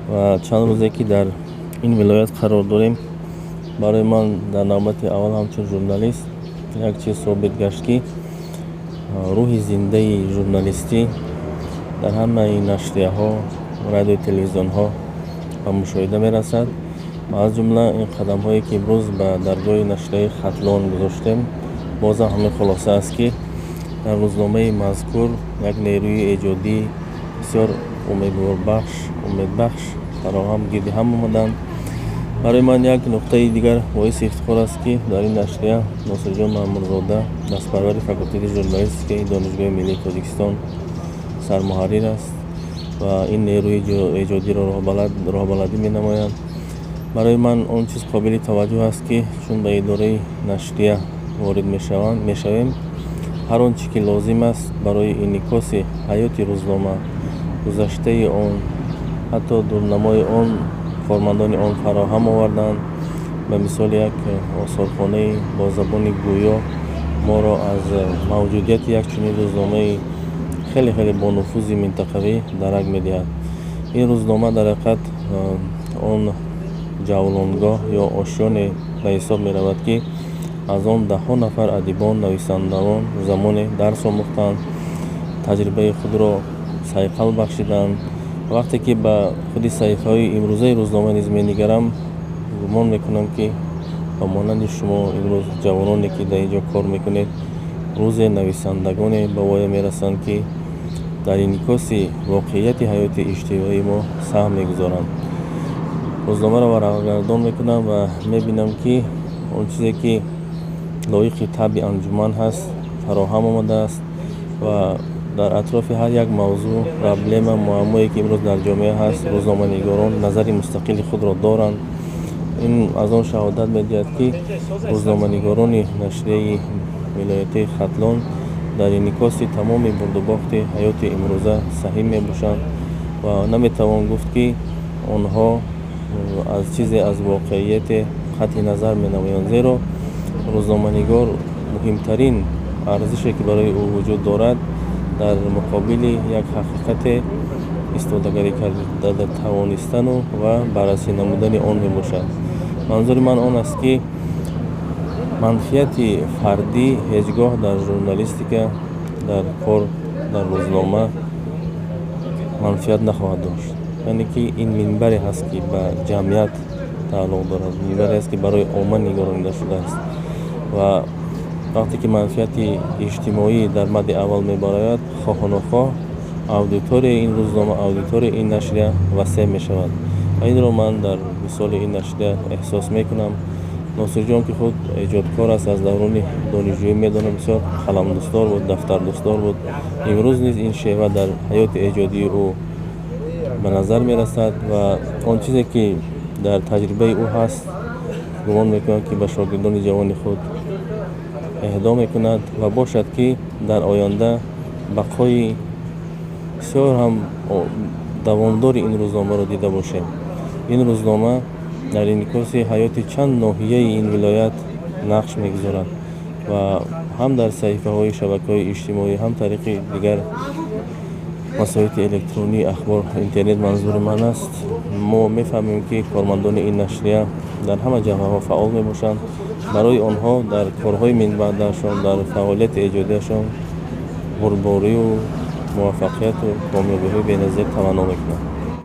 Ва чанд рӯзе ки дар ин вилоят қарор дорем, барои ман дар навбати аввал ҳамчун журналист як чиз собит гашт, ки рӯҳи зиндаи журналистӣ дар ҳамаи нашрияҳо, радио, телевизионҳо ба мушоҳида мерасад. Ва аз ҷумла ин қадамҳое, ки имрӯз ба даргоҳи нашрияи Хатлон гузоштем, бозам ҳамин хулоса аст, ки дар рӯзномаи мазкур як нерӯи эҷодӣ бисёр умедворбахш, умедбахш фароҳам гирди ҳам омаданд. Барои ман як нуқтаи дигар боиси ифтихор аст, ки дар ин нашрия Носирҷон Маъмурзода, дастпарвари факултети журналистикаи Донишгоҳи миллии Тоҷикистон, сармуҳаррир аст ва ин нерӯи эҷодиро роҳбаладӣ менамоянд. Барои ман он чиз қобили таваҷҷӯҳ аст, ки чун ба идораи нашрия ворид мешавем, ҳар он чӣ ки лозим аст барои инъикоси ҳаёти рӯзнома, гузаштаи он, ҳатто дурнамои он, кормандони он фароҳам оварданд. Ба мисоли як осорхонаи бо забони гӯё моро аз мавҷудияти як чунин рӯзномаи хеле хеле бонуфузи минтақавӣ дарак медиҳад. Ин рӯзнома дар ҳақиқат он ҷавлонгоҳ ё ошёне ба ҳисоб меравад, ки аз он даҳҳо нафар адибон, нависандагон замоне дарс омӯхтанд, таҷрибаи худро сайқал бахшиданд. Вақте ки ба худи саҳифаҳои имрӯзаи рӯзнома низ менигарам, гумон мекунам, ки ба монанди шумо имрӯз ҷавононе, ки дар ин ҷо кор мекунед, рӯзе нависандагоне ба воя мерасанд, ки дар инъикоси воқеияти ҳаёти иҷтимоии мо саҳм мегузоранд. Рӯзномаро варақгардон мекунам ва мебинам, ки он чизе, ки лоиқи табъи анҷуман ҳаст, фароҳам омадааст ва дар атрофи ҳар як мавзӯъ, проблема, муаммое, ки имрӯз дар ҷомеа ҳаст, рӯзноманигорон назари мустақили худро доранд. Ин аз он шаҳодат медиҳад, ки рӯзноманигорони нашрияи вилоятии Хатлон дар инъикоси тамоми бурдубохти ҳаёти имрӯза саҳим мебошанд ва наметавон гуфт, ки онҳо аз чизе, аз воқеияте қатъи назар менамоянд, зеро рӯзноманигор муҳимтарин арзише, ки барои ӯ вуҷуд дорад, дар муқобили як ҳақиқате истодагарӣ карда тавонистану ва баррасӣ намудани он мебошад. Манзури ман он аст, ки манфиати фардӣ ҳеҷ гоҳ дар журналистика, дар кор дар рӯзнома манфиат нахоҳад дошт. Яъне ки ин минбаре ҳаст, ки ба ҷамъият тааллуқ дорад, минбаре аст, ки барои омма нигаронида шудааст. Ва вақте ки манфиати иҷтимоӣ дар мадди аввал мебарояд, хоҳу нохоҳ аудиторияи ин рӯзнома, аудиторияи ин нашрия васеъ мешавад. Ва инро ман дар мисоли ин нашрия эҳсос мекунам. Носирҷон, ки худ эҷодкор аст, аз даврони донишҷӯӣ медонам, бисёр қаламдӯстдор буд, дафтардӯстдор буд. Имрӯз низ ин шева дар ҳаёти эҷодии ӯ ба назар мерасад ва он чизе, ки дар таҷрибаи ӯ ҳаст, гумон мекунам, ки ба шогирдони ҷавони худ эҳдо мекунад ва бошад, ки дар оянда бақои бисёр ҳам давомдори ин рӯзномаро дида бошем. Ин рӯзнома дар инъикоси ҳаёти чанд ноҳияи ин вилоят нақш мегузорад ва ҳам дар саҳифаҳои шабакаҳои иҷтимоӣ, ҳам тариқи дигар васоити электронии ахбор, интернет манзури ман аст, мо мефаҳмем, ки кормандони ин нашрия дар ҳама ҷабҳаҳо фаъол мебошанд. Барои онҳо дар корҳои минбаъдаашон, дар фаъолияти эҷодиашон бурдборию муваффақияту комёбиҳои беназир таманно мекунам.